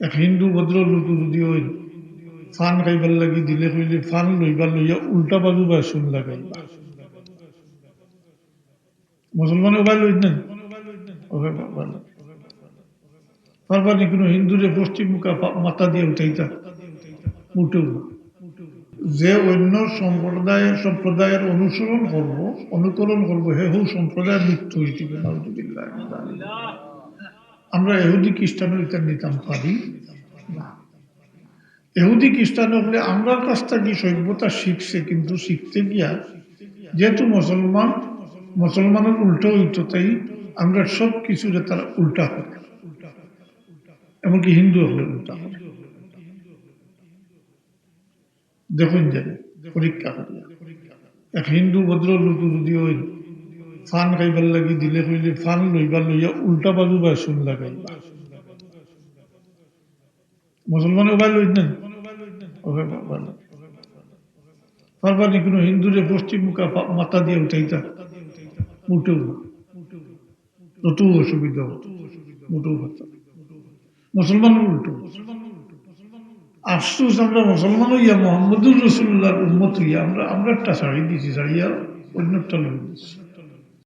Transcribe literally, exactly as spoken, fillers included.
এক হিন্দু ভদ্রলোক যদি ওই পান খাইবার লাগি দিলে কইলে পান লইবার লইয়া উল্টা বাজু বা শুন লাগাইবা। মুসলমানে ওবায় লইত না, ওবায় লইত। তারপরে কোনো হিন্দুরে পশ্চিম মুখা পা-, মাথা দিয়া উঠাইতা, মোটেও না। যে অন্য সম্প্রদায়ের, সম্প্রদায়ের অনুসরণ করব, অনুকরণ করব, হে হু সম্প্রদায় মুক্ত হইতে হবে। নাউজুবিল্লাহ। আমরা এহুদি খ্রিস্টানও এটা নিতাম পারি না। এহুদি খ্রিস্টান হলে আমরার কাছ থাকি সভ্যতা শিখছে, কিন্তু শিখতে গিয়া যেহেতু মুসলমান, মুসলমানের উল্টা হইতো, তাই আমরা সব কিছুরে তারা উল্টা করে, এমনকি হিন্দু হলে উল্টা করে। দেখুন যে পরীক্ষা করিয়া এক হিন্দু ভদ্রলোক যদি ওই পান খাইবার লাগি দিলে কইলে পান লইবার লইয়া উল্টা বাজু বা শুন লাগাইবা। মুসলমানে ওবায় লইত না, ওবায়, ওবায় লইত। তারপরে কোনো হিন্দুরে পশ্চিম মুখা পা-, মাথা দিয়া উঠাইতা, মোটেও না। যত অসুবিধা হতো, মোটেও হতো না। মুসলমানের উল্টো। আফসোস, আমরা মুসলমান হইয়া মোহাম্মদুর রসুল্লাহর উম্মত হইয়া আমরা, আমরা একটা ছাড়ি দিছি, ছাড়িয়া অন্যটা লই দিছি।